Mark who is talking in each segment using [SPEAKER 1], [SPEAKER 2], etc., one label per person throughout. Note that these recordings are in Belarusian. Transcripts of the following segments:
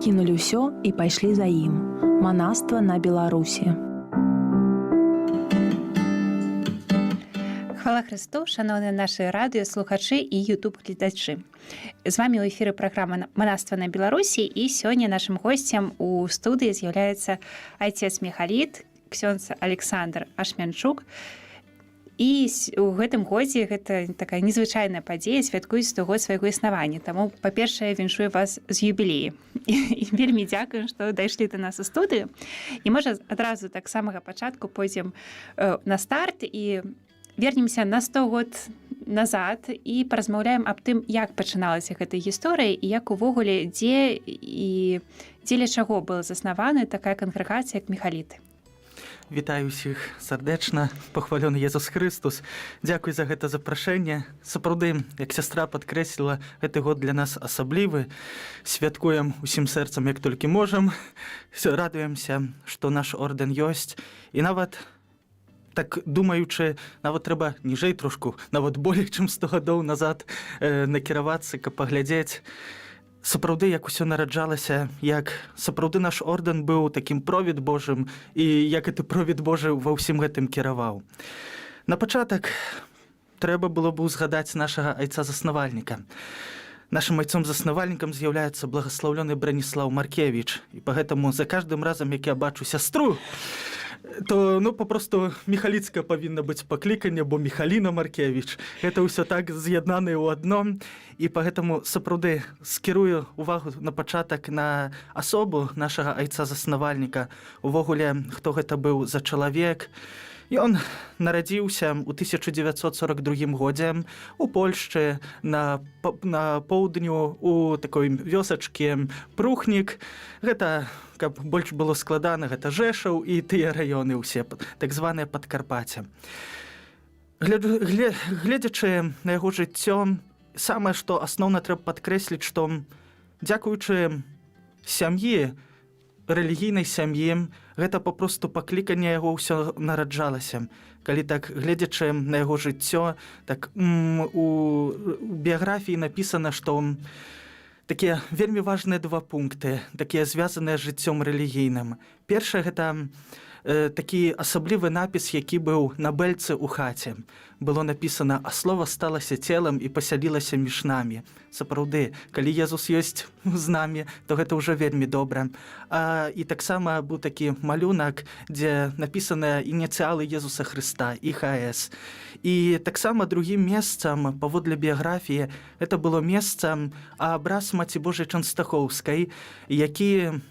[SPEAKER 1] Пакінулі ўсё і пайшлі за ім. Манаства на Беларусі.
[SPEAKER 2] Хвала Хрысту, шаноўныя нашы радыёслухачы і YouTube-гледачы. З вами ў эфіры праграма «Манаства на Беларусі», і сёння нашым госцем у студыі з'яўляецца айцец Міхаліт, ксёндз Александр Ашмянчук. І у гэтым годзе гэта такая незвычайная падзея, святкуюць 100 год свайго існавання. Таму, па-першае, віншую вас з юбілеем. І вельмі дзякую, што дайшлі да нас у студыю. І можа, адразу так самага пачатку пойдзем на старт і вернемся на 100 год назад і паразмаўляем аб тым, як пачыналася гэта гісторыя і як увогуле, дзе і дзеля чаго была заснавана такая кангрэгацыя, як міхаліты.
[SPEAKER 3] Вітаю ўсіх сардэчна, пахвалёны Езус Хрыстус. Дзякуй за гэта запрашэнне. Сапраўды, як сястра падкрэсліла, гэты год для нас асаблівы. Святкуем усім сэрцам, як толькі можам. Радуемся, што наш ордэн ёсць. І нават так думаючы, нават трэба ніжэй трошку, нават болей, чым 100 гадоў назад накіравацца, каб паглядзець, сапраўды, як усё нараджалася, як сапраўды наш ордэн быў такім провід Божым і як гэты провід Божы ва ўсім гэтым кіраваў. На пачатак трэба было бы ўзгадаць нашага айца-заснавальніка. Нашым айцом-заснавальнікам з'яўляецца благаслаўлёны Браніслаў Маркевіч. І поэтому за каждым разам, як я бачу сястру, то, ну, попросту міхаліцкая павінна быць пакліканне, бо Міхаліна Маркевіч. Гэта ўсё так з'яднанае ў адно. І поэтому сапраўды скірую увагу на пачатак на асобу нашага айца-заснавальніка. Увогуле, хто гэта быў за чалавек. Ён нарадзіўся ў 1942 годзе у Польшчы на поўдню у такой вёсачкі Прухнік. Гэта, каб больш было складана, гэта Жэшаў і тыя раёны ўсе, так званыя Падкарпацце. Гледзячы на яго жыццё, самае, што асноўна трэба падкрэсліць, што дзякуючы сям'і, рэлігійнай сям'і, гэта папросту пакліканне яго ўсё нараджалася. Калі так гледзячы на яго жыццё, так у біяграфіі напісана, што такія вельмі важныя два пункты, такія звязаныя з жыццём рэлігійным. Першае, гэта такі асаблівы напіс, які быў на бэльцы ў хаце. Было напісана: «А слова сталася целам і пасялілася між намі». Сапраўды, калі Езус ёсць з намі, то гэта ўжо вельмі добра. І таксама быў такі малюнак, дзе напісаныя ініцыялы Езуса Хрыста, ІХС. І таксама другім месцам, паводле біяграфіі, это было месца абраз Маці Божай Чанстахоўскай, які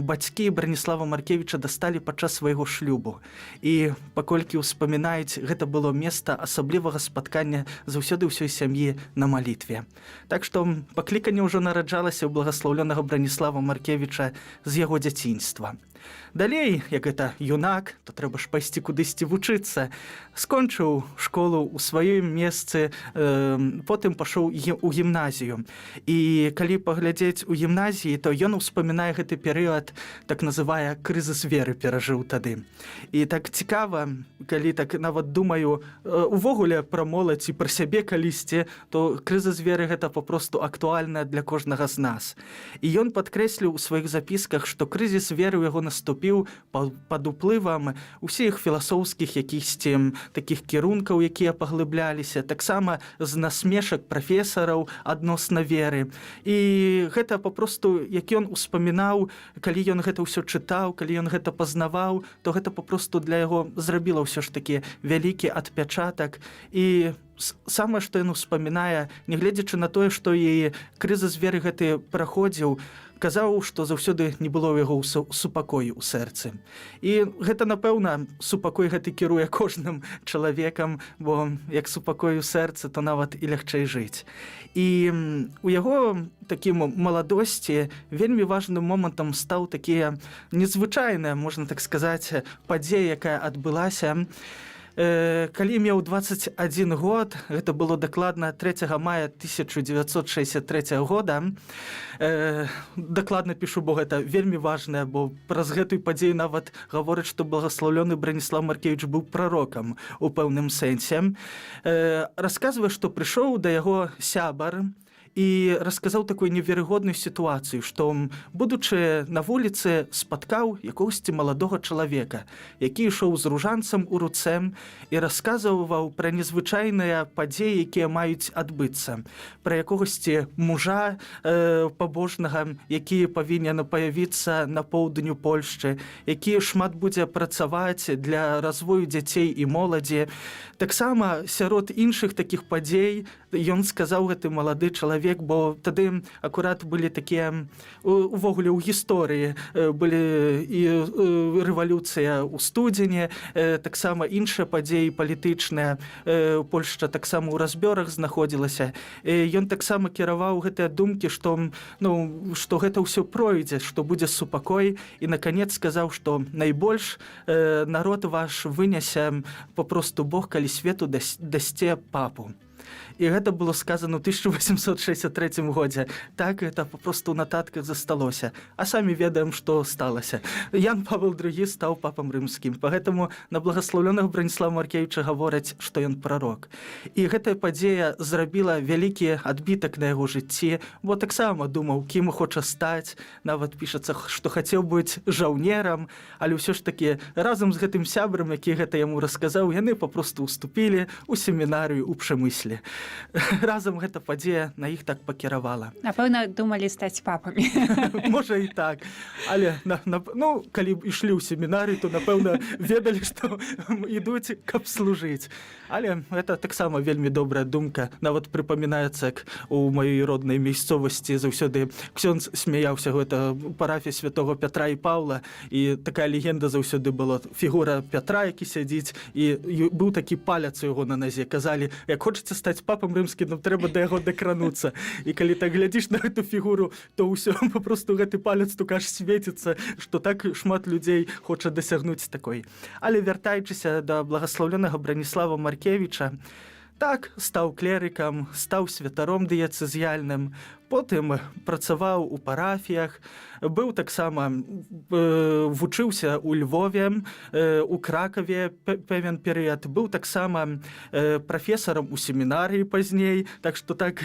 [SPEAKER 3] бацькі Браніслава Маркевіча дасталі падчас свайго шлюбу. І паколькі ўспамінаюць, гэта было месца асаблівага спаткання заўсёды ўсёй сям'і на малітве. Так што пакліканне ўжо нараджалася ў благаслаўлёнага Браніслава Маркевіча з яго дзяцінства. Далей, як гэта юнак, то трэба ж пайсці кудысьці вучыцца. Скончыў школу ў сваём месцы, потым пашоў у гімназію. І калі паглядзець у гімназіі, то ён успамінае гэты перыяд, так называе, крызіс веры перажыў тады. І так цікава, калі так нават думаю увогуле пра моладзь і пра сябе калісьці, то крызіс веры гэта папросту актуальна для кожнага з нас. І ён падкрэсліў у сваіх запісках, што крызіс веры ў яго наступіў пад уплывам усіх філасофскіх якісьці такіх кірункаў, якія паглыбляліся, таксама з насмешак прафесараў адносна веры. І гэта папросту, як ён успамінаў, калі ён гэта ўсё чытаў, калі ён гэта пазнаваў, то гэта папросту для яго зрабіла ўсё ж такі вялікі адпячатак. І самае, што ён успамінае, нягледзячы на тое, што і крызіс веры гэты праходзіў, казаў, што заўсёды не было ў яго супакою ў сэрцы. І гэта, напэўна, супакой гэты кіруе кожным чалавекам, бо як супакой у сэрцы, то нават і лягчэй жыць. І у яго такім маладосці вельмі важным момантам стаў такія незвычайная, можна так сказаць, падзея, якая адбылася. Калі меў 21 год, гэта было дакладна 3 мая 1963 года. Дакладна пішу, бо гэта вельмі важнае, бо праз гэтую падзею нават гаворыць, што благаслаўлёны Браніслаў Маркевіч быў прарокам у пэўным сэнсе. Расказвае, што прыйшоў да яго сябар. І расказаў такую неверагодную сітуацыю, што, будучы на вуліцы, спаткаў якогасьці маладога чалавека, які ішоў з ружанцам у руцэ і расказваў пра незвычайныя падзеі, якія маюць адбыцца, пра якогасьці мужа пабожнага, які павінен паявіцца на поўдню Польшчы, які шмат будзе працаваць для развою дзяцей і моладзі. Таксама сярод іншых такіх падзей ён сказаў, гэты малады чалавек, бо тады акурат былі такія, увогуле ў гісторыі былі і рэвалюцыя ў студзені, таксама іншыя падзеі палітычныя, Польшча таксама ў разбёрах знаходзілася. Ён таксама кіраваў гэтыя думкі, што, ну, што гэта ўсё пройдзе, што будзе супакой, і наконец сказаў, што найбольш народ ваш вынясе папросту Бог, калі свету дасце папу. І гэта было сказано ў 1863 годзе. Так это папросту ў нататках засталося. А самі ведаем, што сталася. Ян Павел II стаў папам рымскім. Поэтому на благаслаўлёнага Браніслава Маркевіча гавораць, што ён прарок. І гэтая падзея зрабіла вялікі адбітак на яго жыцці, бо таксама думаў, кім хоча стаць, нават пішацца, што хацеў быць жаўнерам, але ўсё ж такі разам з гэтым сябрам, які гэта яму расказаў, яны папросту уступілі ў семінарыю ў Пшэмысле. Разам гэта падзея на іх так пакіравала.
[SPEAKER 2] Напэўна, думалі стаць папамі.
[SPEAKER 3] Можа, і так. Але ну, калі б ішлі ў семінарыю, то, напэўна, ведалі, што ідуць, каб служыць. Але гэта таксама вельмі добрая думка. Нават прыпамінаецца, як у маёй роднай мясцовасці заўсёды ксёндз смяяўся, гэта парафія святого Пятра і Паўла, і такая легенда заўсёды была: фігура Пятра, які сядзіць, і быў такі палец у яго на назе. Казалі, як хочаце стаць папам рымскім, нам трэба да яго дакрануцца. І калі так глядзіш на гэту фігуру, то ўсё папросту гэты палец тут аж свеціцца, што так шмат людзей хоча дасягнуць такой. Але вяртаючыся да благаслаўлёнага Браніслава Маркевіча, так, стаў клерыкам, стаў святаром дыяцэзіяльным, потым працаваў у парафіях, быў таксама, вучыўся ў Львове, у Кракаве пэвен перыяд, быў таксама прафесарам у семінарыі пазней, так што так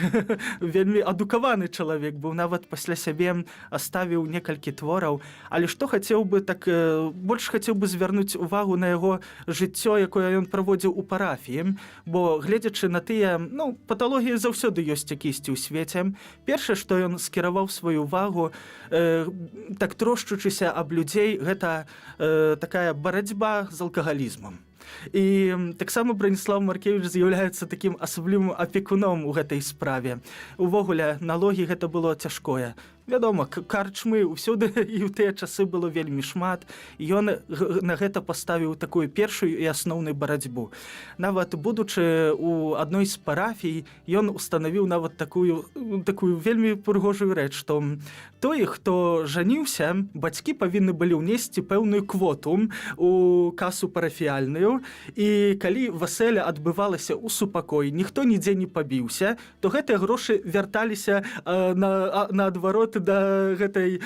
[SPEAKER 3] вельмі адукаваны чалавек быў, нават пасля сябе аставіў некалькі твораў. Але што хацеў бы так, больш хацеў бы звярнуць увагу на яго жыццё, якое ён праводзіў у парафіі, бо, гледзячы на тыя, ну, паталогіі заўсёды ёсць якісьці ў свеце. Першае, што ён скіраваў сваю увагу, так трошчучыся аб людзей, гэта такая барацьба з алкагалізмам. І таксама Браніслав Маркевіч з'яўляецца такім асаблівым апекуном у гэтай справе. Увогуле налогі гэта было цяжкое. Вядома, карчмы ўсюды і ў тыя часы было вельмі шмат. І ён на гэта паставіў такую першую і асноўную барацьбу. Нават будучы у адной з парафій, ён устанавіў нават такую вельмі прыгожую рэч, што той, хто жаніўся, бацькі павінны былі ўнесці пэўную квоту у касу парафіяльную, і калі вяселля адбывалася ў супакой, ніхто нідзе не пабіўся, то гэтыя грошы вярталіся наадварот да гэтай,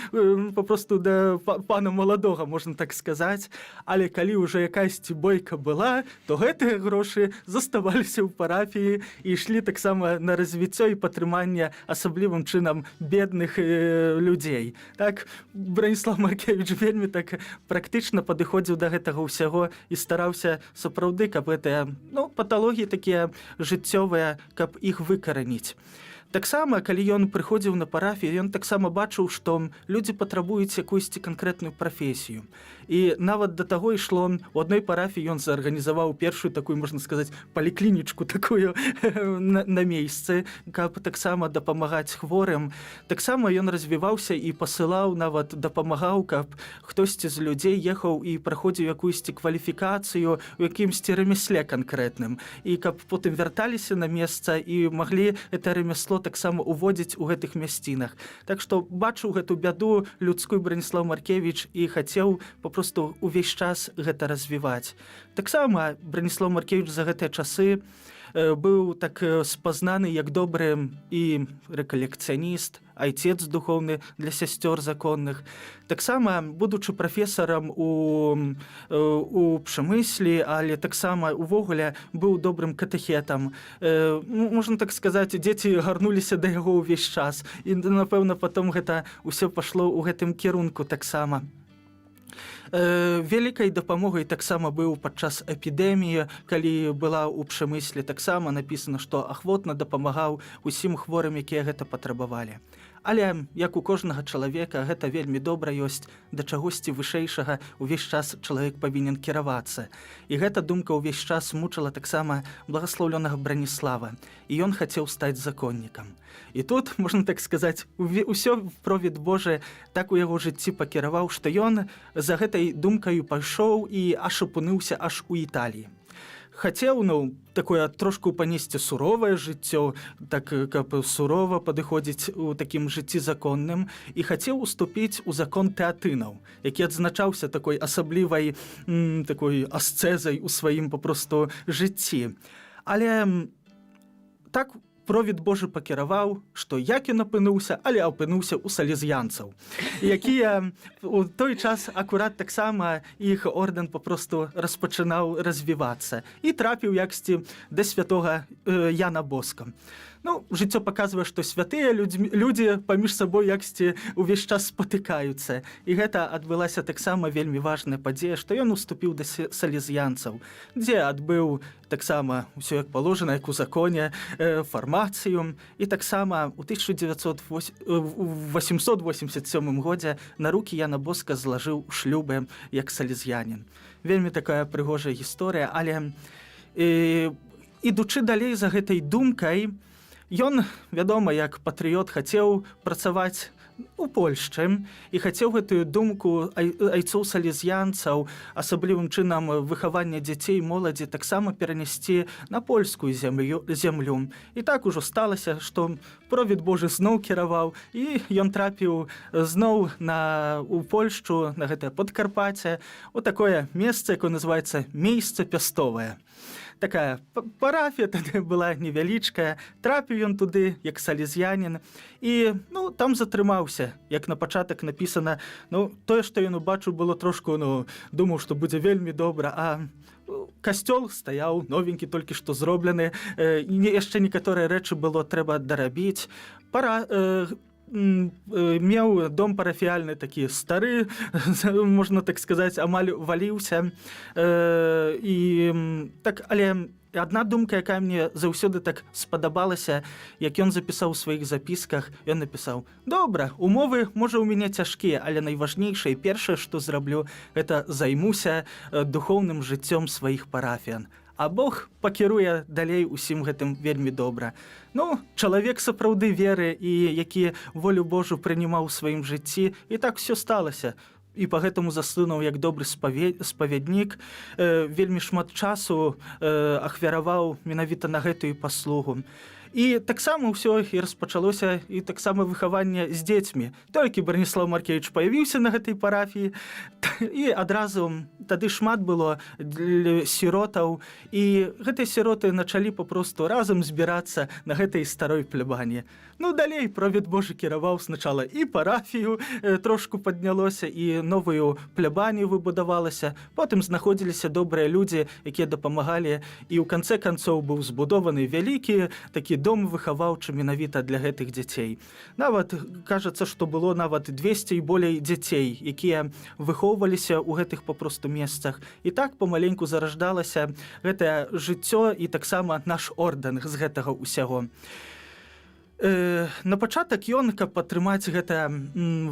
[SPEAKER 3] папросту да пана маладога, можна так сказаць. Але калі ўжо якасьці бойка была, то гэтыя грошы заставаліся ў парафіі і ішлі таксама на развіццё і падтрыманне асаблівым чынам бедных людзей. Так Браніслав Маркевіч вельмі так практычна падыходзіў да гэтага ўсяго і стараўся сапраўды, каб гэтыя, ну, паталогіі такія жыццёвыя, каб іх выкараніць. Таксама, калі ён прыходзіў на парафію, ён таксама бачыў, што людзі патрабуюць якуюсьці канкрэтную прафесію. І нават да таго ішло, у адной парафіі ён зарганізаваў першую такую, можна сказаць, паліклінічку такую на месцы, каб таксама дапамагаць хворым. Таксама ён развіваўся і пасылаў, нават дапамагаў, каб хтосьці з людзей ехаў і праходзіў якуюсьці кваліфікацыю у якімсьці рамясле канкрэтным. І каб потым вярталіся на месца і маглі это рамясло таксама уводзіць у гэтых мясцінах. Так што бачыў гэту бяду людскую Браніслав Маркевіч і хацеў папросту увесь час гэта развіваць. Таксама Браніслав Маркевіч за гэтыя часы Быў так спазнаны як добры і рэкалекцыяніст, айцец духоўны для сясцёр законных. Таксама, будучы прафесарам у Пшамыслі, але таксама увогуле быў добрым катэхетам. Ну, можна так сказаць, дзеці гарнуліся да яго ўвесь час. І, напэўна, потом гэта ўсё пашло ў гэтым кірунку таксама. Вялікай дапамогай таксама быў падчас эпідэміі, калі была ў Пшамыслі, таксама напісана, што ахвотна дапамагаў усім хворым, якія гэта патрабавалі. Але як у кожнага чалавека, гэта вельмі добра ёсць, да чагосьці вышэйшага увесь час чалавек павінен кіравацца. І гэта думка ўвесь час мучыла таксама благаслаўлёнага Браніслава. І ён хацеў стаць законнікам. І тут, можна так сказаць, усё провід Божы так у яго жыцці пакіраваў, што ён за гэтай думкаю пайшоў і аж апынуўся аж у Італіі. Хацеў, ну, такое трошку панесці суровае жыццё, так, каб сурова падыходзіць у такім жыцці законным, і хацеў уступіць у закон тэатынаў, які адзначаўся такой асаблівай такой асцэзай у сваім папросту жыцці. Але так провід Божы пакіраваў, што як ён апынуўся, але апынуўся ў салез'янцаў, якія у той час акурат таксама іх ордэн папросту распачынаў развівацца, і трапіў яксьці да святога Яна Боска. Ну, жыццё паказвае, што святыя людзі паміж сабой яксьці увесь час спатыкаюцца. І гэта адбылася таксама вельмі важная падзея, што ён уступіў да салез'янцаў, дзе адбыў таксама ўсё як паложана, як у законе, фармацыю. І таксама ў 1887 годзе на рукі Яна Боска злажыў шлюбы як салез'янін. Вельмі такая прыгожая гісторыя, але ідучы далей за гэтай думкай, ён, вядома, як патрыёт, хацеў працаваць у Польшчы і хацеў гэтую думку айцоў салез'янцаў, асаблівым чынам выхавання дзяцей, моладзі, таксама перанесці на польскую зямлю. І так ужо сталася, што провід Божы зноў кіраваў, і ён трапіў зноў на у Польшчу, на гэтае Падкарпацце, у такое месца, якое называецца Месца Пястовае. Такая парафія тады была невялічкая. Трапіў ён туды як салез'янін і, ну, там затрымаўся. Як на пачатак напісана, ну, тое, што ён убачыў, было трошку, ну, думаў, што будзе вельмі добра, а касцёл стаяў новенькі, толькі што зроблены, і яшчэ некаторыя рэчы было трэба дарабіць. Пара меў дом парафіяльны такі стары, можна так сказаць, амаль валіўся. І так, але адна думка, якая мне заўсёды так спадабалася, як ён запісаў у сваіх запісках, ён напісаў: «Добра, умовы, можа, у мяне цяжкія, але найважнейшае, першае, што зраблю, гэта займуся духоўным жыццём сваіх парафіян. А Бог пакіруе далей усім гэтым вельмі добра». Ну, чалавек сапраўды веры і які волю Божу прынімаў у сваім жыцці, і так все сталася. І па гэтаму заслынуў як добры спавяднік, вельмі шмат часу ахвяраваў менавіта на гэтую паслугу. І таксама ўсё і распачалося, і таксама выхаванне з дзецьмі. Толькі Браніслав Маркевич паявіўся на гэтай парафіі, і адразу тады шмат было сіротаў, і гэтыя сіроты началі папросту разам збірацца на гэтай старой плябані. Ну, далей провід Божы кіраваў, сначала і парафію трошку паднялося, і новую плябанію выбудавалася, потым знаходзіліся добрыя людзі, якія дапамагалі, і ў канцы канцоў быў збудованы вялікі такі дом выхаваўчы менавіта для гэтых дзяцей. Нават кажацца, што было нават 200 і болей дзяцей, якія выхоўваліся ў гэтых папросту месцах. І так памаленьку зараждалася гэтае жыццё і таксама наш ордэн з гэтага ўсяго. На пачатак ён, каб падтрымаць гэта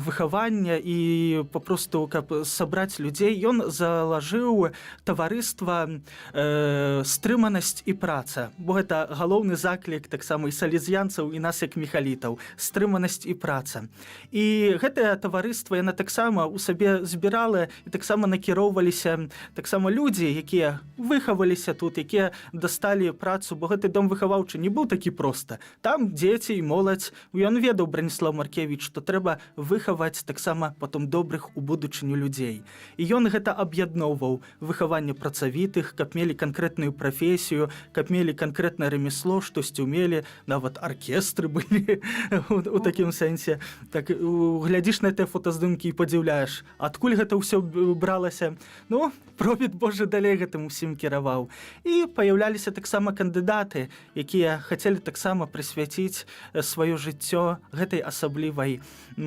[SPEAKER 3] выхаванне і папросту каб сабраць людзей, ён залажыў таварыства «Стрыманасць і праца», бо гэта галоўны заклік таксама і салез'янцаў, і нас як міхалітаў: стрыманасць і праца. І гэтае таварыства яна таксама у сабе збірала і таксама накіроўваліся таксама людзі, якія выхаваліся тут, якія дасталі працу, бо гэты дом выхаваўчы не быў такі проста. Там дзеці і моладзь. Ён ведаў, Браніслав Маркевич, што трэба выхаваць таксама потом добрых у будучыню людзей. І ён гэта аб'ядноўваў: выхаванне працавітых, каб мелі канкрэтную прафесію, каб мелі канкрэтнае ремесло, штосьці умелі, нават аркестры былі у такім сэнсе. Так глядзіш на тыя фотаздымкі і падзіўляеш, адкуль гэта ўсё бралася. Ну, провід Божы далей гэтым усім кіраваў. І паяўляліся таксама кандыдаты, якія хацелі таксама прысвяціць сваё жыццё гэтай асаблівай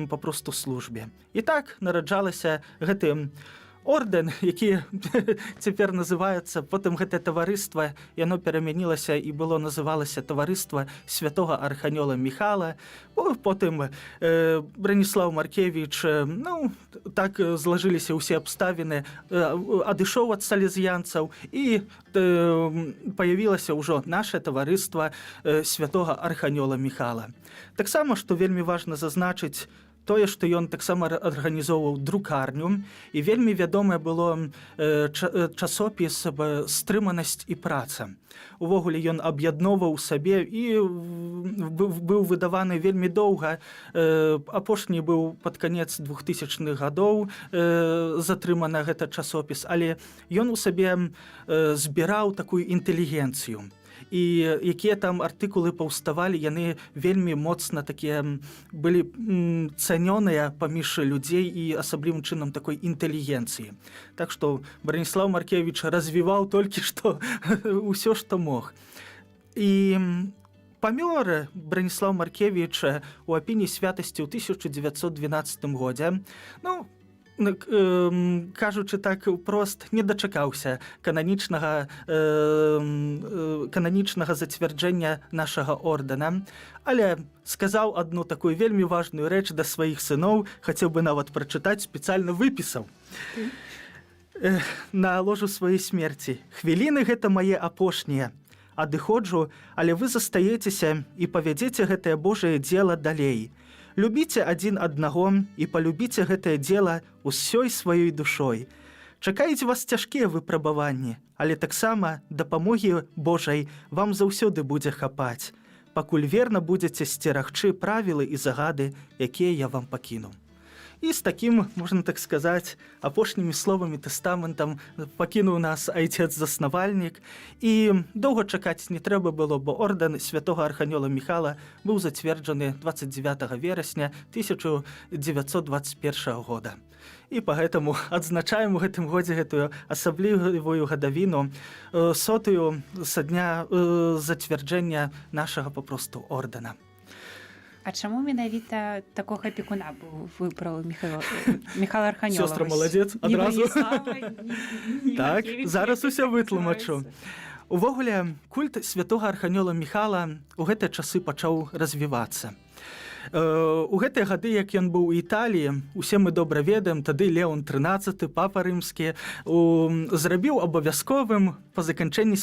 [SPEAKER 3] папросту службе. І так нараджалася гэты ордэн, які цяпер называецца, потым гэтае таварыства, яно перамянілася і было называлася Таварыства святого Арханёла Міхала. Потым Браніслав Маркевич, ну, так злажыліся ўсе абставіны, адышоў ад салезіянцаў, і паявілася ўжо наше таварыства святого Арханёла Міхала. Таксама, што вельмі важна зазначыць, тое, што ён таксама арганізоўваў друкарню, і вельмі вядомае было часопіс «Стрыманасць і праца». Увогуле ён аб'ядноўваў сабе і быў выдаваны вельмі доўга. Апошні быў пад канец 2000-х гадоў затрымана гэта часопіс, але ён у сабе збіраў такую інтэлігенцыю, і якія там артыкулы паўставалі, яны вельмі моцна такія былі цанёныя паміж людзей і асаблівым чынам такой інтэлігенцыі. Так што Браніслав Маркевич развіваў толькі што ўсё, што мог. І памёр Браніслав Маркевич у апіне святасці ў 1912 годзе. Ну, кажучы так прост, не дачакаўся кананічнага зацвярджэння нашага ордэна, але сказаў одну такую вельмі важную рэч да сваіх сыноў, хацеў бы нават прачытаць, спецыяльна выпісаў. На ложу сваёй смерці: «Хвіліны гэта мае апошнія. Адыходжу, але вы застаецеся і павядзеце гэтае Божае дело далей. Любіце адзін аднаго і палюбіце гэтае дело усёй сваёй душой. Чакаюць вас цяжкія выпрабаванні, але таксама дапамогі Божай вам заўсёды будзе хапаць, пакуль верна будзеце сцерагчы правілы і загады, якія я вам пакінуў». І з такім, можна так сказаць, апошнімі словамі, тэстаментам пакінуў нас айцец-заснавальнік. І доўга чакаць не трэба было, бо ордэн святого Арханёла Міхала быў зацверджаны 29 верасня 1921 года. І поэтому адзначаем у гэтым годзе гэтую асаблівую гадавіну, сотую са дня зацвярджэння нашага папросту ордэна.
[SPEAKER 2] А чаму менавіта такога апекуна быў выбраў Михаил Арханёла?
[SPEAKER 3] Сёстра маладзец,
[SPEAKER 2] Ні
[SPEAKER 3] адразу.
[SPEAKER 2] Браніслава, ні
[SPEAKER 3] Так,
[SPEAKER 2] Маркевіча,
[SPEAKER 3] зараз
[SPEAKER 2] як
[SPEAKER 3] усё
[SPEAKER 2] так
[SPEAKER 3] вытлумачу.
[SPEAKER 2] называецца.
[SPEAKER 3] Увогуле культ святого Арханёла Міхала у гэтыя часы пачаў развівацца. У гэтыя гады, як ён быў у Італіі, усе мы добра ведаем, тады Леон 13, папа рымскі, зрабіў абавязковым па заканчэнні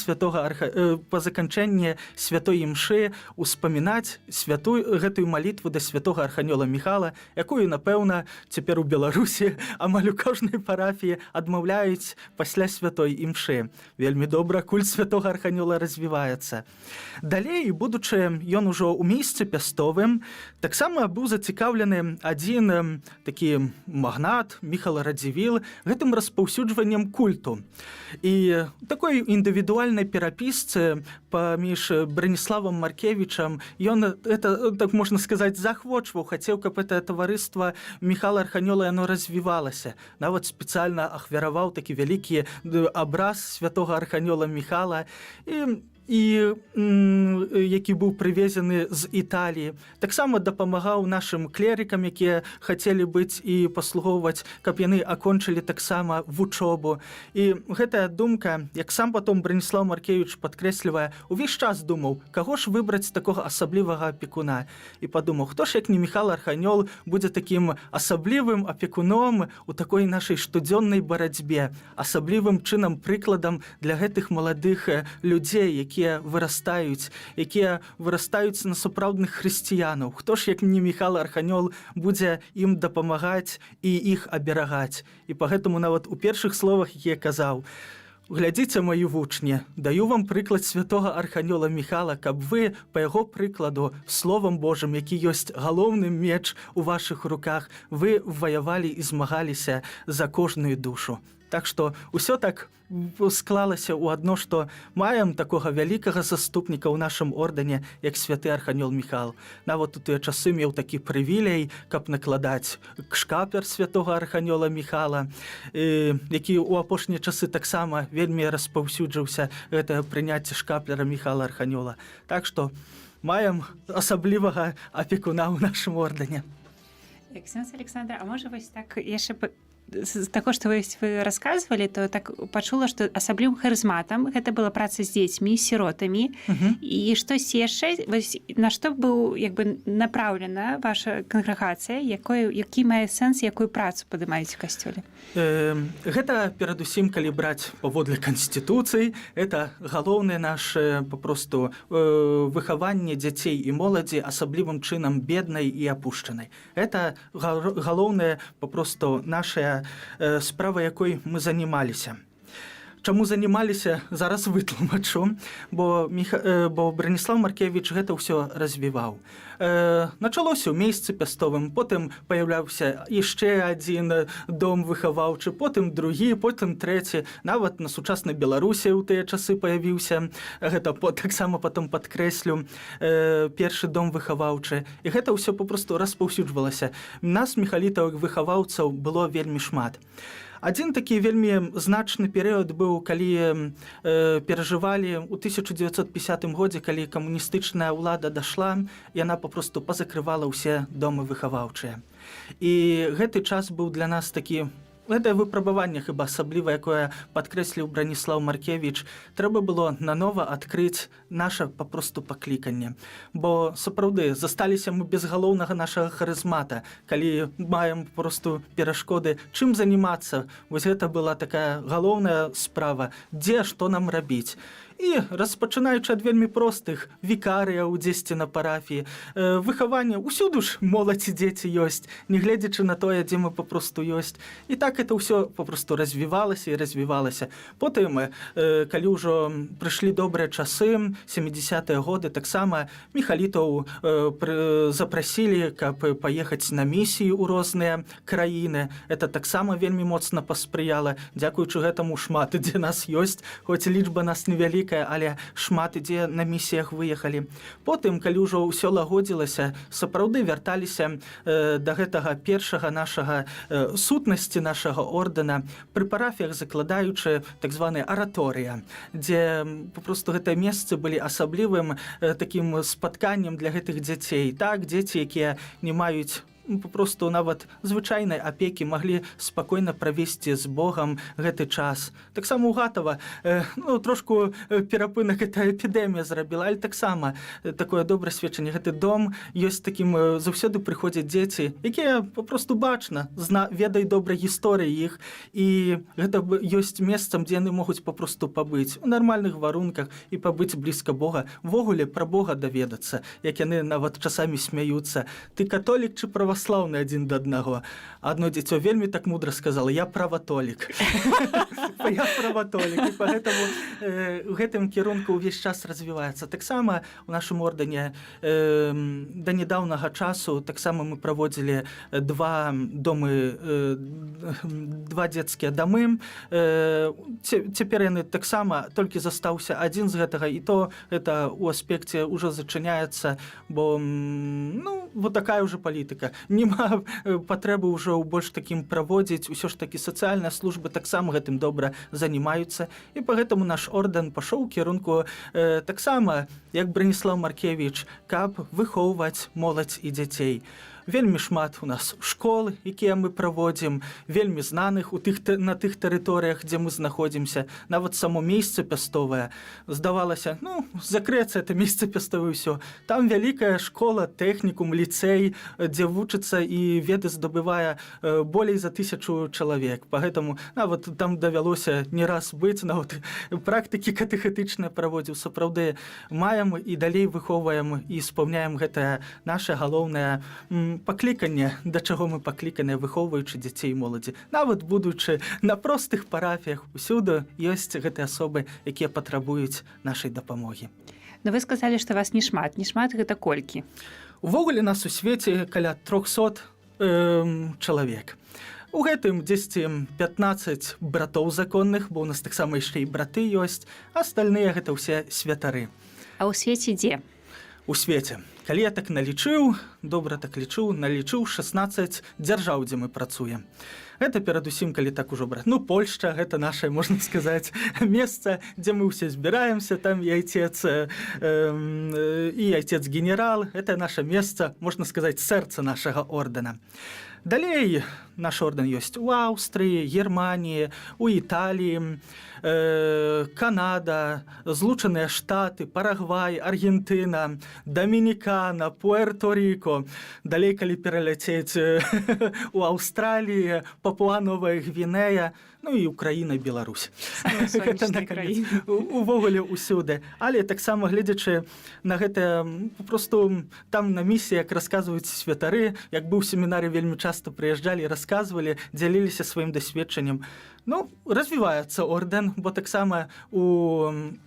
[SPEAKER 3] святой імшы успамінаць святую гэтую малітву да святого Арханёла Міхала, якую, напэўна, цяпер у Беларусі амаль у кожнай парафіі адмаўляюць пасля святой імшы. Вельмі добра, культ святого Арханёла развіваецца. Далей, будучы ён ужо ў месцы Пястовым, таксама быў зацікаўлены адзін такі магнат Міхал Радзівіл гэтым распаўсюджваннем культу. І такой індывідуальнай перапісцы паміж Браніславам Маркевічам ён это, так можна сказаць, заахвочваў, хацеў, каб это таварыства Міхала Арханёла яно развівалася. Нават спецыяльна ахвяраваў такі вялікі абраз святого Арханёла Міхала і які быў прывезены з Італіі. Таксама дапамагаў нашым клерыкам, якія хацелі быць і паслугоўваць, каб яны акончылі таксама вучобу. І гэтая думка, як сам потом Браніслав Маркевич падкрэслівае, увесь час думаў, каго ж выбраць такога асаблівага апекуна. І падумаў, хто ж, як не Міхал Арханёл, будзе такім асаблівым апекуном у такой нашай штодзённай барацьбе, асаблівым чынам прыкладам для гэтых маладых людзей, якія вырастаюць на сапраўдных хрысціянаў. Хто ж, як не Міхал Арханёл, будзе ім дапамагаць і іх аберагаць. І па гэтаму нават у першых словах, якія казаў: Глядзіце, мае вучні, даю вам прыклад святога арханёла Міхала, каб вы па яго прыкладу, словам Божым, які ёсць галоўны меч у вашых руках, вы ваявалі і змагаліся за кожную душу. Так што ўсё так склалася ў адно, што маем такога вялікага заступніка ў нашым ордэне, як святы арханёл Міхал. Нават у тыя часы меў такі прывілей, каб накладаць шкапер святога арханёла Міхала, які ў апошнія часы таксама вельмі распаўсюджыўся, гэта прыняцце шкаплера Міхала Арханёла. Так што маем асаблівага апекуна ў нашым ордэне.
[SPEAKER 2] Ксёндз Александр, а можа, вось так яшчэ з таго, што вы расказвалі, то так пачула, што асаблівым харызматам гэта была праца з дзецьмі, сіротамі і штосьці яшчэ. Вось на што быў як бы направлена ваша кангрэгацыя, які мае сэнс, якую працу падымаюць у касцёле?
[SPEAKER 3] Гэта перадусім, калі браць паводле канстытуцыі, это галоўнае наше папросту выхаванне дзяцей і моладзі, асаблівым чынам беднай і апушчанай. Это галоўнае папросту наша справа, якой мы занималіся. Чаму занімаліся, зараз вытлумачу, бо Браніслав Маркевіч гэта ўсё развіваў. Началося ў Месцы Пястовым, потым паяўляўся яшчэ адзін дом выхаваўчы, потым другі, потым трэці, нават на сучаснай Беларусі ў тыя часы паявіўся, гэта таксама потом падкрэслю, першы дом выхаваўчы. І гэта ўсё папросту распаўсюджвалася. Нас, міхалітаў, выхаваўцаў, было вельмі шмат. Адзін такі вельмі значны перыяд быў, калі перажывалі ў 1950 годзе, калі камуністычная ўлада дашла, яна папросту пазакрывала ўсе домы выхаваўчыя. І гэты час быў для нас такі, гэтае выпрабаванне хіба асабліва, якое падкрэсліў Браніслаў Маркевіч: трэба было нанова адкрыць наша папросту пакліканне. Бо сапраўды засталіся мы без галоўнага нашага харызмата, калі маем просто перашкоды, чым занимацца. Вось гэта была такая галоўная справа, дзе што нам рабіць. І распачынаючы ад вельмі простых вікарыяў дзесьці на парафіі, выхаванне, усюду ж моладзь і дзеці ёсць, нягледзячы на тое, дзе мы папросту ёсць. І так это ўсё папросту развівалася і развівалася. Потым, калі ўжо прыйшлі добрыя часы, 70-е годы, таксама міхалітаў запрасілі, каб паехаць на місіі ў розныя краіны. Это таксама вельмі моцна паспрыяла. Дзякуючы гэтаму шмат дзе нас ёсць, хоць лічба нас невялікая, але шмат дзе на місіях выехалі. Потым, калі ўжо ўсё лагодзілася, сапраўды вярталіся да гэтага першага нашага сутнасці нашага ордэна, пры парафіях закладаючы так званыя араторыя, дзе папросту гэтыя месцы былі асаблівым такім спатканнем для гэтых дзяцей. Так, дзеці, якія не маюць, ну, папросту нават звычайнай апекі, маглі спакойна правесці з Богам гэты час. Таксама у Гатава, ну, трошку перапынак эта эпідэмія зрабіла, але таксама такое добрае сведчанне. Гэты дом ёсць такім, заўсёды прыходзяць дзеці, якія папросту бачна, ведай добрай гісторыі іх, і гэта ёсць месцам, дзе яны могуць папросту пабыць у нармальных варунках і пабыць блізка Бога, увогуле пра Бога даведацца, як яны нават часамі смяюцца: «Ты католік чы праваслаўны?» адзін да аднаго. Адно дзіцё вельмі так мудра сказала: «Я праватолік, я праватолік». І поэтому у гэтым кірунку ўвесь час развіваецца. Таксама у нашым ордэне да нядаўнага часу таксама мы праводзілі два домы, два дзецкія дамы. Цяпер яны таксама, толькі застаўся адзін з гэтага, і то это у аспекце ўжо зачыняецца, бо ну, вот такая уже палітыка, няма патрэбы ўжо ў больш такім праводзіць. Усё ж такі сацыяльныя службы таксама гэтым добра занимаюцца, і поэтому наш ордэн пашоў у кірунку таксама, як Браніслаў Маркевіч, каб выхоўваць моладзь і дзяцей. Вельмі шмат у нас школ, якія мы праводзім, вельмі знаных у тых на тых тэрыторыях, дзе мы знаходзімся. Нават само Месца Пястовае, здавалася, ну, закрыецца это Месца Пястовае, ўсё. Там вялікая школа, тэхнікум, ліцэй, дзе вучыцца і веды здабывае болей за 1000 чалавек. Поэтому нават там давялося не раз быць, нават практыкі катэхетычныя праводзіў. Сапраўды маем і далей выхоўваем і спаўняем гэтае наше галоўнае. Пакліканне, да чаго мы пакліканыя, выхоўваючы дзяцей і моладзі. Нават будучы на простых парафіях, усюды ёсць гэтыя асобы, якія патрабуюць нашай дапамогі.
[SPEAKER 2] Ну, вы сказалі, што вас не шмат. Не шмат — гэта колькі?
[SPEAKER 3] Увогуле нас у свеце каля 300 чалавек. У гэтым 10 15 братоў законных, бо у нас таксама яшчэ і браты ёсць, астальныя — гэта ўсе святары.
[SPEAKER 2] А ў свеце дзе?
[SPEAKER 3] У свеце. Калі я так налічыў, добра так лічыў, налічыў 16 дзяржаў, дзе мы працуем. Гэта перадусім, калі так ужо браць. Ну, Польшча — гэта наша, можна сказаць, месца, дзе мы ўсе збіраемся, там і айцец і айцец генерал, это наше месца, можна сказаць, сэрца нашага ордэна. Далей наш ордэн ёсць у Аўстрыі, Германіі, у Італіі, Канада, Злучаныя Штаты, Парагвай, Аргентына, Дамінікана, Пуэрто-Ріко. Далей, калі пераляцець, у Аўстраліі, Папуа Новая Гвінея, ну і Украіна, Беларусь.
[SPEAKER 2] Самыя
[SPEAKER 3] Гэта
[SPEAKER 2] сонечныя
[SPEAKER 3] наконец.
[SPEAKER 2] краіны.
[SPEAKER 3] Увогуле ўсюды. Але таксама, гледзячы на гэта, попросту там на місіі, як расказваюць святары, як быў семінары, вельмі часта прыязджалі, расказвалі, дзяліліся сваім дасведчаннем. Ну, развіваецца ордэн, бо таксама і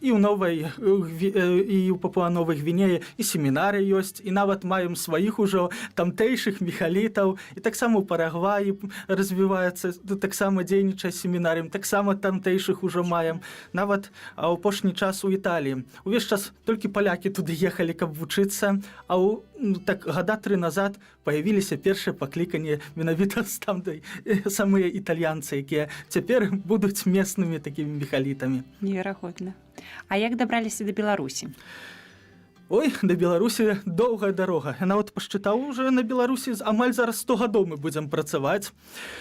[SPEAKER 3] ў новай і ў Папуа Новай Гвінеі і семінары ёсць, і нават маем сваіх ужо тамтэйшых міхалітаў, і таксама ў Парагваі развіваецца, таксама дзейнічае семінарыем, таксама тамтэйшых ужо маем. Нават апошні час у Італіі. Увесь час толькі палякі туды ехалі, каб вучыцца, а ў, ну, так гада тры назад паявіліся першыя пакліканні менавіта з тамтай, самыя італьянцы, якія цяпер будуць местнымі такімі міхалітамі.
[SPEAKER 2] Неверагодна. А як дабраліся да Беларусі?
[SPEAKER 3] Ой, да Беларусі доўгая дарога. Я нават пасчытаў, уже на Беларусі амаль зараз 100 гадоў мы будзем працаваць.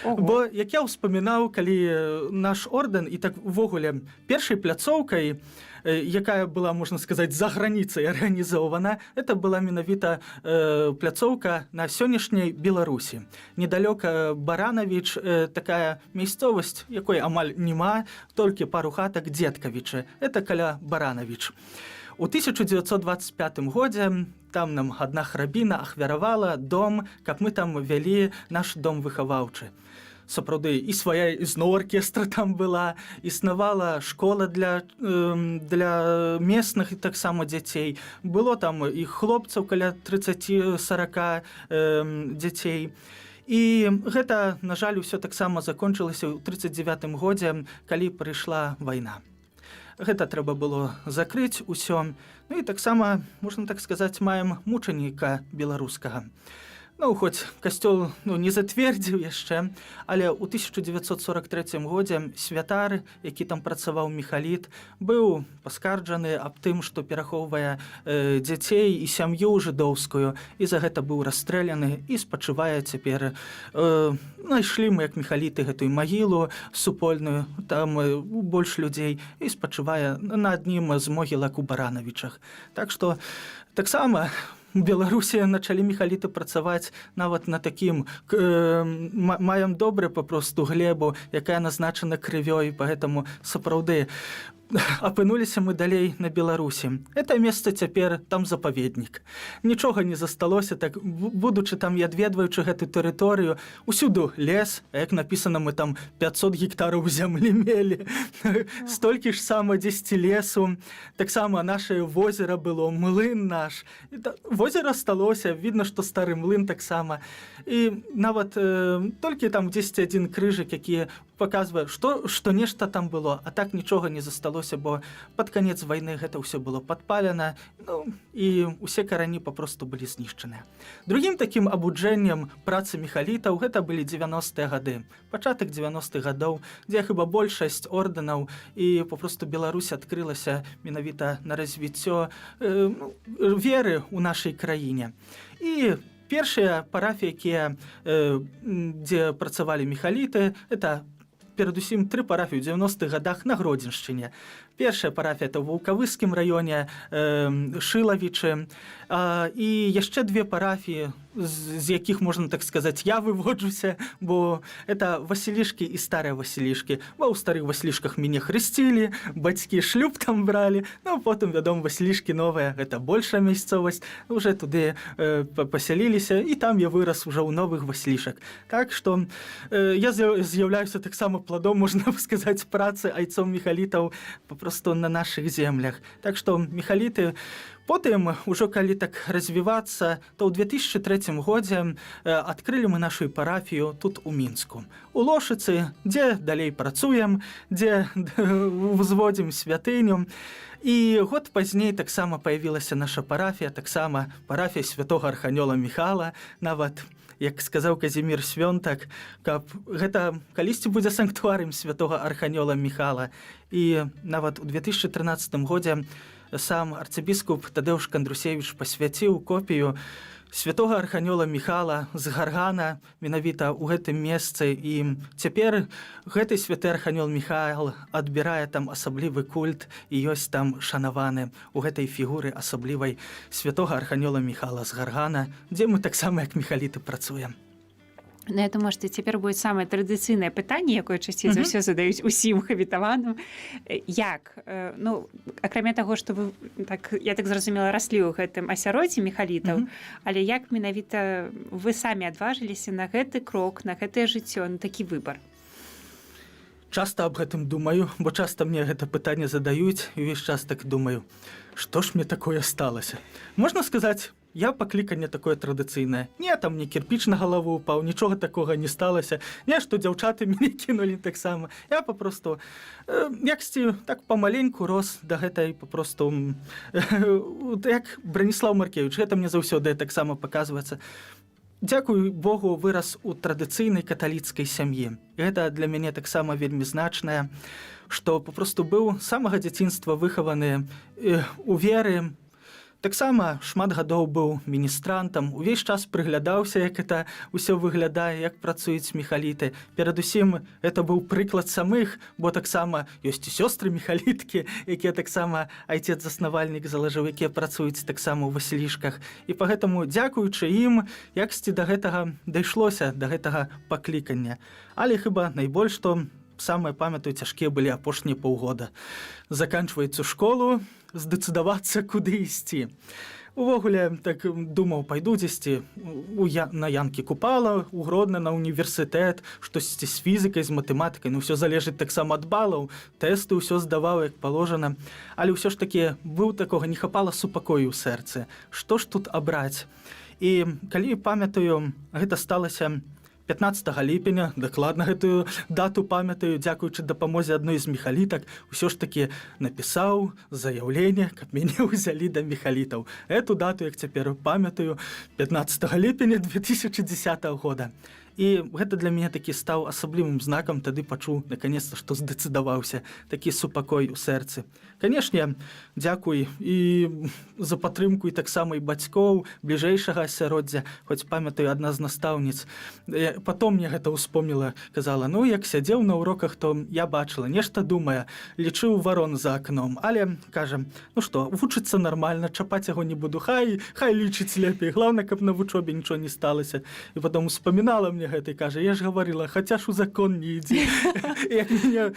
[SPEAKER 2] Ого.
[SPEAKER 3] Бо як я ўспамінаў, калі наш ордэн і так увогуле першай пляцоўкай, якая была, можна сказаць, за граніцай арганізована, это была менавіта пляцоўка на сённяшняй Беларусі. Недалёка Баранавіч, такая мясцовасць, якой амаль няма, толькі пару хатак, Дзеткавічы. Это каля Баранавіч. У 1925 годзе там нам адна храбіна ахвяравала дом, каб мы там вялі наш дом выхаваўчы. Сапраўды, і свая ізноў аркестра там была, існавала школа для местных і таксама дзяцей. Было там і хлопцаў каля 30-40 дзяцей. І гэта, на жаль, усё таксама закончылася ў 39 годзе, калі прыйшла вайна. Гэта трэба было закрыць усё. Ну і таксама, можна так сказаць, маем мучаніка беларускага. Ну, хоць касцёл, ну, не зацвердзіў яшчэ, але ў 1943 годзе святар, які там працаваў, міхаліт, быў паскарджаны аб тым, што перахоўвае дзяцей і сям'ю жыдоўскую, і за гэта быў расстрэляны і спачывае цяпер. Найшлі мы, як міхаліты, гэтую магілу супольную, там больш людзей, і спачывае на аднім з могілак у Баранавічах. Так што таксама у Беларусі началі міхаліты працаваць нават на такім маем добры папросту глебу, якая назначана крывёй, поэтому сапраўды апынуліся мы далей на Беларусі. Это месца цяпер там запаведнік. Нічога не засталося, так будучы там і адведваючы гэту тэрыторыю, усюду лес, а як напісана, мы там 500 гектараў зямлі мелі. Столькі ж сама дзесьці лесу. Таксама наше возера было, млын наш. І возера сталося, видно, што стары млын таксама. І нават толькі там дзесьці адзін крыжык, які паказвае, што нешта там было, а так нічога не засталося, бо пад канец вайны гэта ўсё было падпалена, ну, і усе карані папросту былі знішчаныя. Другім такім абуджэннем працы міхалітаў гэта былі 90-е гады. Пачатак 90-х гадоў, дзе хіба большасць ордэнаў і папросту Беларусь адкрылася менавіта на развіццё ну, веры ў нашай краіне. І першыя парафіі, якія, дзе працавалі міхаліты, это перадусім тры парафіі ў 90-х годах на Гродзеншчыне. Першая парафія это ў Ваўкавыскім раёне, Шылавічы. І яшчэ две парафіі, з якіх, можна так сказаць, я выводжуся, бо это Васілішкі і Старыя Васілішкі. Бо ў Старых Васілішках мяне хрысцілі, бацькі шлюб там бралі. Ну, потым, вядома, Васілішкі новыя, гэта большая мясцовасць, уже туды пасяліліся, і там я вырас уже ў Новых Васілішак. Так што я з'яўляюся таксама пладом, можна сказаць, працы айцоў міхалітаў папросту на нашых землях. Так што міхаліты. Потым ужо, калі так развівацца, то ў 2003 годзе адкрылі мы нашу парафію тут, у Мінску, у Лошыцы, дзе далей працуем, дзе узводзім святыню. І год пазней таксама появілася наша парафія, таксама парафія святого Арханёла Міхала. Нават, як сказаў Казімір Свёнтак, каб гэта калісьці будзе санктуарыем святого Арханёла Міхала. І нават у 2013 годзе сам арцыбіскуп Тадэуш Кандрусевіч пасвяціў копію святого Арханёла Міхала з Гаргана менавіта ў гэтым месцы, і цяпер гэты святы Арханёл Міхайл адбірае там асаблівы культ і ёсць там шанаваны у гэтай фігуры асаблівай святого Арханёла Міхала з Гаргана, дзе мы таксама як міхаліты працуем.
[SPEAKER 2] Ну, я думаю, што цяпер будет самае традыцыйнае пытанне, якое часцей за ўсё задаюць усім хабітаваным. Як, ну, акрамя таго, што вы так, я так зразумела, раслі ў гэтым асяроддзі міхалітаў, але як менавіта вы самі адважыліся на гэты крок, на гэтае жыццё, на такі выбар?
[SPEAKER 3] Часта аб гэтым думаю, бо часта мне гэта пытанне задаюць, і ўвесь час так думаю, што ж мне такое сталася. Можна сказаць, я пакліканне такое традыцыйнае. Не, там не кирпич на галаву упаў, нічога такога не сталася. Не, што дзяўчаты мяне кінулі таксама. Я папросту яксьці так памаленьку рос да гэтай папросту, як Браніслаў Маркевіч, гэта мне заўсёды таксама паказваецца. Дзякуй Богу, вырас у традыцыйнай каталіцкай сям'і. Гэта для мяне таксама вельмі значнае, што папросту быў з самага дзяцінства выхаваны у веры. Таксама шмат гадоў быў міністрантам, увесь час прыглядаўся, як это ўсё выглядае, як працуюць міхаліты. Перадусім это быў прыклад самых, бо таксама ёсць і сёстры міхаліткі, якія таксама айцец заснавальнік залажыў, якія працуюць таксама ў Васілішках. І па гэтаму, дзякуючы ім, яксьці да гэтага дайшлося, да гэтага паклікання. Але хіба найбольш што самае памятаю, цяжкія былі апошнія паўгода. Заканчваецца школу, здэцыдавацца, куды ісці. Увогуле так думаў, пайду дзесьці на Янкі Купала, у Гродна на універсітэт, штосьці з фізікай, з матэматыкай, ну, ўсё залежыць таксама ад балаў, тэсты ўсё здаваў як паложана. Але ўсё ж такі быў такога, не хапала супакою ў сэрцы. Што ж тут абраць? І калі памятаю, гэта сталася 15 ліпеня, дакладна гэтую дату памятаю, дзякуючы дапамозе адной з міхалітак, усё ж такі напісаў заяўленне, каб мяне ўзялі да міхалітаў. Эту дату, як цяпер памятаю, 15 ліпеня 2010 года. І гэта для мяне такі стаў асаблівым знакам, тады пачуў наконец-то, што здэцыдаваўся, такі супакой у сэрцы. Канешне, дзякуй і за падтрымку і таксама і бацькоў, бліжэйшага асяроддзя, хоць памятаю, адна з настаўніц потом мне гэта ўспомніла, казала: «Ну, як сядзеў на уроках, то я бачыла, нешта думае, лічыў варон за акном, але, кажа, ну што, вучыцца нармальна, чапаць яго не буду, хай лічыць лепей, главное, каб на вучобе нічого не сталася». І потом успамінала мне гэта і кажа: «Я ж гаварыла, хаця ж у закон не ідзі». Як мяне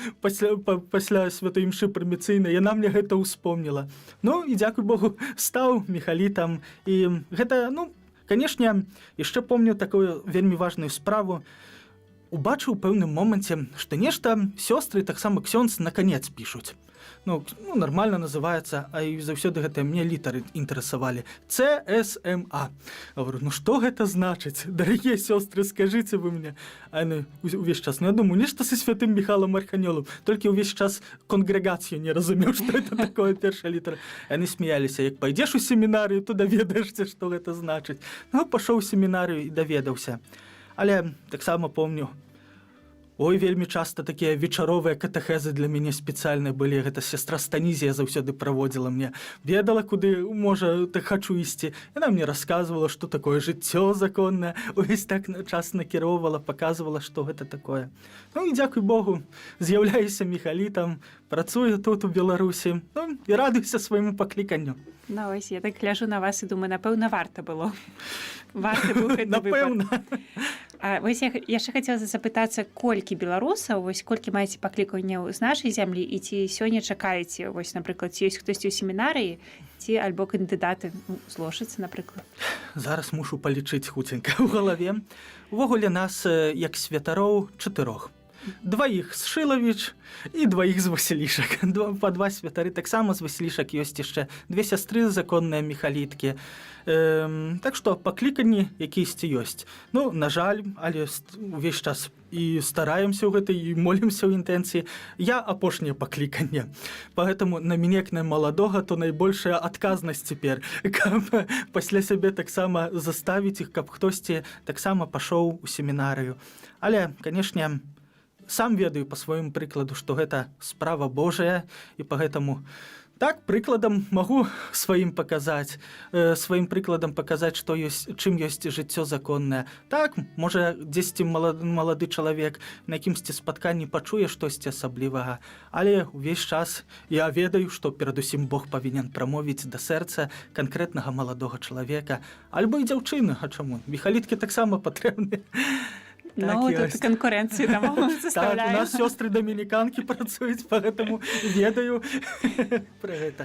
[SPEAKER 3] пасля святой імшы прыміцыйнай яна мне гэта ўспомніла. Ну і дзякуй Богу, стаў міхалітам. І гэта, ну, канешне, яшчэ помню такую вельмі важную справу: убачыў у пэўным моманце, што нешта сёстры, таксама ксёндз на канец пішуць. Ну, нормально называется, а і заўсёды гэтыя мне літары інтарэсавалі: ЦСМА. Говорю: «Ну что гэта значыць, дарагія сёстры, скажыце вы мне?» А яны увесь час: «Ну, я думаю, нешта са святым Міхалам Арханёлам», толькі ўвесь час конгрэгацыю не разумеў, что это такое, першая літара. Яны смяяліся: «Як пайдзеш у семінарыю, то даведаешся, что гэта значыць». Ну, пашоў у семінарыю і даведаўся. Але таксама помню, Ой, вельмі часта такія вечаровыя катэхезы для мяне спецыяльна былі. Гэта сестра Станізія заўсёды праводзіла мне. Ведала, куды, можа, так хачу ісці. Яна мне рассказывала, што такое жыццё законнае. Увесь так на час накіроўвала, паказвала, што гэта такое. Ну і дзякуй Богу, з'яўляюся міхалітам, працую тут, у Беларусі, ну і радуюся свайму пакліканню.
[SPEAKER 2] Ну, ось я так гляжу на вас і думаю, напэўна, варта было. Варты быў гэты выбар.
[SPEAKER 3] Напэўна.
[SPEAKER 2] А вось я яшчэ хацела запытацца, колькі беларусаў, вось колькі маеце пакліканняў з нашай зямлі і ці сёння чакаеце, вось, напрыклад, ці ёсць хтосьці ў семінарыі, ці альбо кандыдаты, ну, з Лошыцы, напрыклад.
[SPEAKER 3] Зараз мушу палічыць хуценька ў галаве. Увогуле нас, як святароў, чатырох. Дваіх з Шылавіч і дваіх з Васілішак. Па два святары. Таксама з Васілішак ёсць яшчэ две сястры законныя міхаліткі. Так што пакліканні якісьці ёсць. Ну, на жаль, але увесь час і стараемся ў гэтай і молімся ў інтэнцыі. Я апошняе пакліканне. Поэтому на мяне, як на маладога, то найбольшая адказнасць цяпер, каб пасля сябе таксама заставіць іх, каб хтосьці таксама пашоў у семінарыю. Але, канешне, сам ведаю па сваім прыкладу, што гэта справа Божая, і поэтому так прыкладам магу сваім паказаць, сваім прыкладам паказаць, што ёсць, чым ёсць жыццё законнае. Так, можа, дзесьці малады чалавек на якімсьці спатканні пачуе штосьці асаблівага, але ўвесь час я ведаю, што перадусім Бог павінен прамовіць да сэрца канкрэтнага маладога чалавека альбо і дзяўчыны, а чаму? Міхаліткі таксама патрэбны.
[SPEAKER 2] Ну,
[SPEAKER 3] Так,
[SPEAKER 2] тут
[SPEAKER 3] ёсць.
[SPEAKER 2] канкурэнцыю там
[SPEAKER 3] Так, у
[SPEAKER 2] составляем.
[SPEAKER 3] нас сёстры дамініканкі працуюць, поэтому ведаю пра гэта.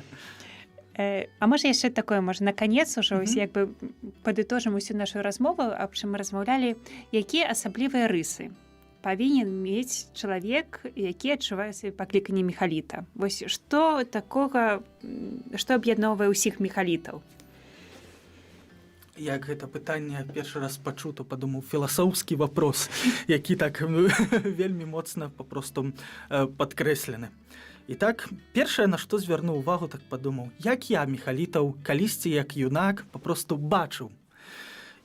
[SPEAKER 2] А можа, яшчэ такое, можа, на канец ужо, ось як бы падытожым усю нашу размову, аб чым мы размаўлялі, якія асаблівыя рысы павінен мець чалавек, які адчувае сваё пакліканне міхаліта? Вось што такога, што аб'ядноўвае ўсіх міхалітаў?
[SPEAKER 3] Як гэта пытанне першы раз пачуў, то падумаў: філасофскі вопрос, які так вельмі моцна папросту падкрэслены. І так, першае, на што звярнуў увагу, так падумаў, як я міхалітаў калісьці, як юнак, папросту бачыў.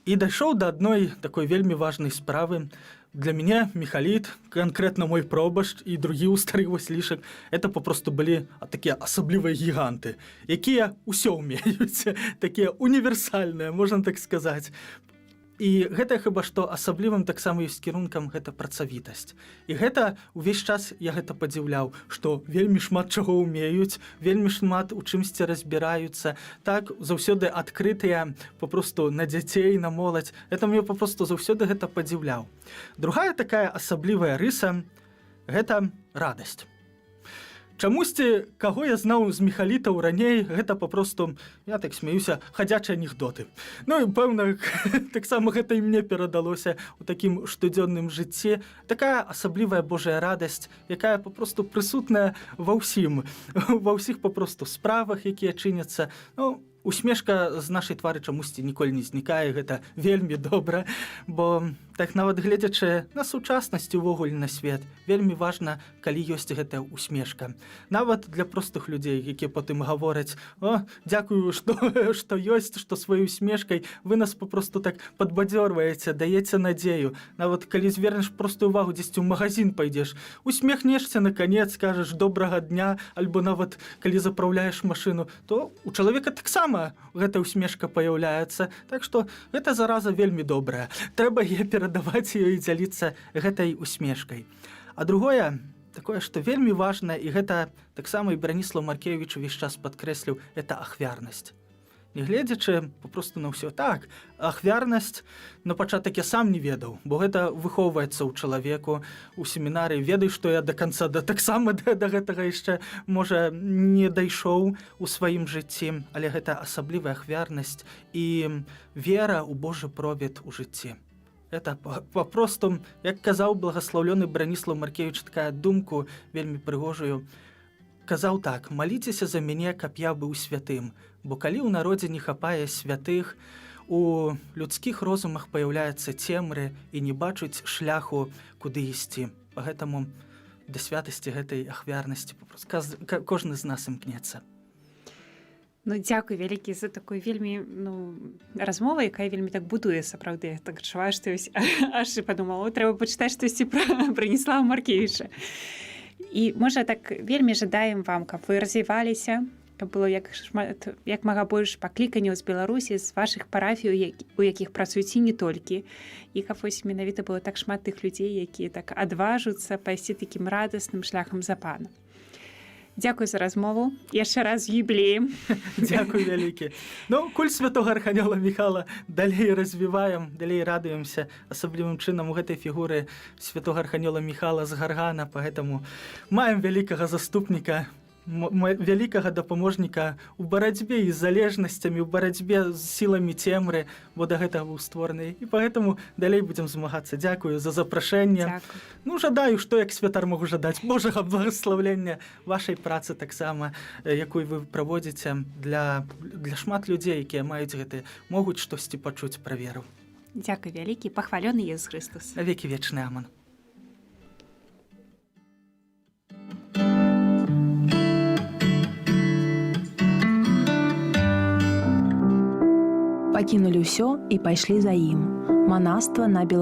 [SPEAKER 3] І дайшоў да адной такой вельмі важнай справы. Для мяне міхаліт, канкрэтна мой пробашч і другі ў Старых Васілішак, это папросту былі такія асаблівыя гіганты, якія ўсё ўмеюць, такія універсальныя, можна так сказаць. І гэта хіба што асаблівым таксама ёсць кірункам, гэта працавітасць. І гэта увесь час я гэта падзіўляў, што вельмі шмат чаго ўмеюць, вельмі шмат у чымсьці разбіраюцца, так заўсёды адкрытыя папросту на дзяцей, на моладзь. Это мне папросту заўсёды гэта падзіўляў. Другая такая асаблівая рыса — гэта радасць. Чамусьці, каго я знаў з міхалітаў раней, гэта папросту, я так смяюся, хадзячыя анекдоты. Ну і, пэўна, таксама гэта і мне перадалося у такім штодзённым жыцці. Такая асаблівая Божая радасць, якая папросту прысутная ва ўсім, ва ўсіх папросту справах, якія чыняцца. Ну, усмешка з нашай твары чамусьці ніколі не знікае, гэта вельмі добра, бо так, нават гледзячы на сучаснасць, увогуле на свет, вельмі важна, калі ёсць гэтая усмешка. Нават для простых людзей, якія потым гавораць: «О, дзякую, што ёсць, што сваёй усмешкай вы нас папросту так падбадзёрваеце, даеце надзею». Нават калі звернеш простую увагу, дзесьці ў магазин пайдзеш, усмехнешся на канец, скажаш «добрага дня», альбо нават калі запраўляеш машыну, то у чалавека таксама гэта усмешка паяўляецца. Так што гэта зараза вельмі добрая. Трэба яе перадаваць ёй і дзяліцца гэтай усмешкай. А другое, такое, што вельмі важна, і гэта таксама і Браніслаў Маркевіч увесь час падкрэсліў, это ахвярнасць. Нягледзячы папросту на ўсё, так, ахвярнасць на пачатак я сам не ведаў, бо гэта выхоўваецца ў чалавеку у семінарыі. Ведаю, што я до конца да таксама да гэтага яшчэ, можа, не дайшоў у сваім жыцці, але гэта асаблівая ахвярнасць і вера ў Божы провід у жыцці. Это папросту, як казаў благаслаўлёны Браніслаў Маркевіч, такая думку вельмі прыгожую казаў так: «Маліцеся за мяне, каб я быў святым, бо калі ў народзе не хапае святых, у людскіх розумах паяўляецца цемры і не бачуць шляху, куды ісці». Поэтому да святасці, гэтай ахвярнасці папросту кожны з нас імкнецца.
[SPEAKER 2] Ну, дзякуй вялікі за такую вельмі, ну, размову, якая вельмі так будуе сапраўды. Я так адчуваю, што вось аж і падумала: «О, трэба пачытаць штосьці пра Браніслава Маркевіча». І можа, так вельмі жадаем вам, каб вы развіваліся, каб было як шмат, як мага больш пакліканняў з Беларусі, з вашых парафій, у якіх працуеце, не толькі. І каб вось менавіта было так шмат тых людзей, якія так адважуцца пайсці такім радасным шляхам за Пана. Дзякуй за размову. Яшчэ раз з юбілеем.
[SPEAKER 3] Дзякуй вялікі. Ну, культ святого арханёла Міхала далей развіваем, далей радуемся асаблівым чынам у гэтай фігуры святого арханёла Міхала з Гаргана, поэтому маем вялікага заступніка, вялікага дапаможніка у барацьбе і з залежнасцямі, у барацьбе з сіламі цемры, бо да гэтага быў створаны. І поэтому далей будзем змагацца. Дзякую за запрашэнне.
[SPEAKER 2] Дзякуй.
[SPEAKER 3] Ну, жадаю, што як святар магу жадаць, Божага благаслаўлення вашай працы таксама, якую вы праводзіце для шмат людзей, якія маюць гэты, могуць штосьці пачуць пра веру.
[SPEAKER 2] Дзякуй вялікі, пахвалёны Езус Хрыстус.
[SPEAKER 3] На векі вечны аман.
[SPEAKER 1] Пакінулі ўсё і пайшлі за ім. Манаства на Беларусі.